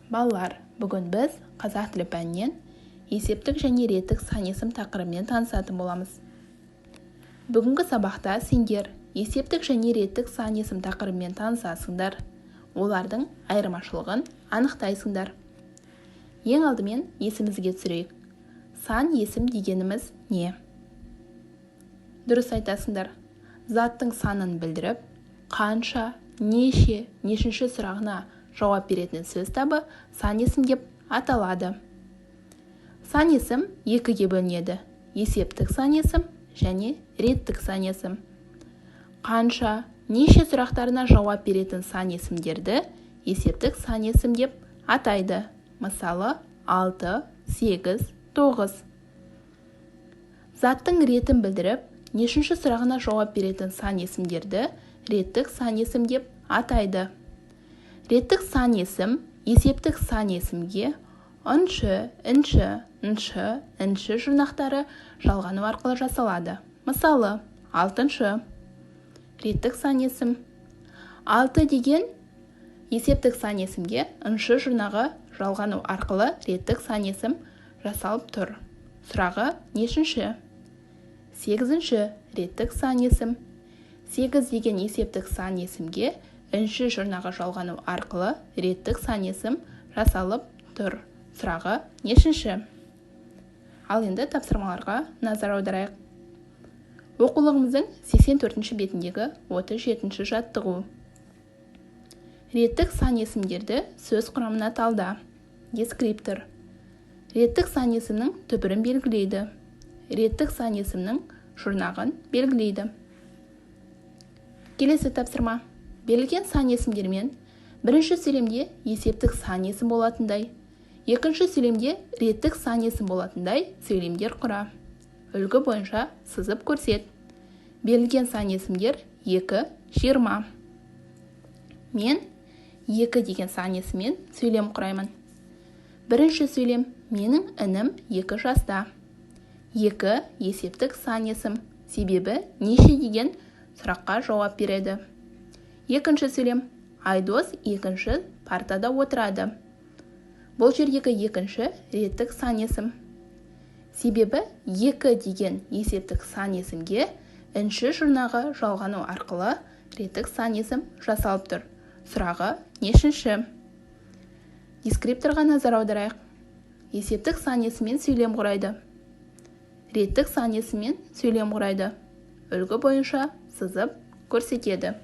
Балалар, бүгін біз қазақ тілі пәнінен есептік және реттік сан есім тақырыбымен танысатын боламыз. Бүгінгі сабақта сендер есептік және реттік сан есім тақырыбымен танысасыңдар, олардың айырмашылығын анықтайсыңдар. Ең алдымен есімізге түсірейік. Сан есім дегеніміз не? Дұрыс айтасыңдар. Заттың санын білдіріп, қанша, неше, нешінші сұрағына жауап беретін сөз табы сан есім деп аталады. Сан есім екіге бөлінеді. Есептік сан есім және реттік сан есім. Қанша, неше сұрақтарына жауап беретін сан есімдерді есептік сан есім деп атайды. Мысалы, 6, 8, 9. Заттың ретін білдіріп, нешінші сұрағына жауап беретін сан есімдерді реттік сан есім деп атайды. Реттік сан есім есептік сан есімге ыншы, інші, ншы, інші жұрнақтары жалғану арқылы жасалады. Мысалы, 6-шы реттік сан есім. 6 деген есептік сан есімге ыншы жұрнағы жалғану арқылы реттік сан есім жасалып тұр. Сұрағы нешінші? 8-ші реттік сан есім. 8 деген есептік сан есімге інші жұрнағы жалғану арқылы реттік сан есім жасалып тұр. Сұрағы нешінші? Ал енді тапсырмаларға назар аударайық. Оқулығымыздың 84-ші бетіндегі 37-ші жаттығу. Реттік сан есімдерді сөз құрамына талда. Дескриптор. Реттік сан есімнің түбірін белгілейді. Реттік сан есімнің жұрнағын белгілейді. Келесі тапсырма. Берілген сан есімдермен бірінші сөйлемде есептік сан есім болатындай, екінші сөйлемде реттік сан есім болатындай сөйлемдер құра. Үлгі бойынша сызып көрсет. Берілген сан есімдер 2, 20. Мен 2 деген сан есіммен сөйлем құраймын. Бірінші сөйлем: менің інім 2 жаста. 2 есептік сан есім, себебі неше деген сұраққа жауап береді. Екінші сөйлем: Айдос екінші партада отырады. Бұл жердегі екінші реттік сан есім. Себебі 2 деген есептік сан есімге інші жұрнағы жалғану арқылы реттік сан есім жасалып тұр. Сұрағы нешінші? Дескрипторға назар аударайық. Есептік сан есіммен сөйлем құрайды. Реттік сан есіммен сөйлем құрайды. Үлгі бойынша сызып көрсетеді.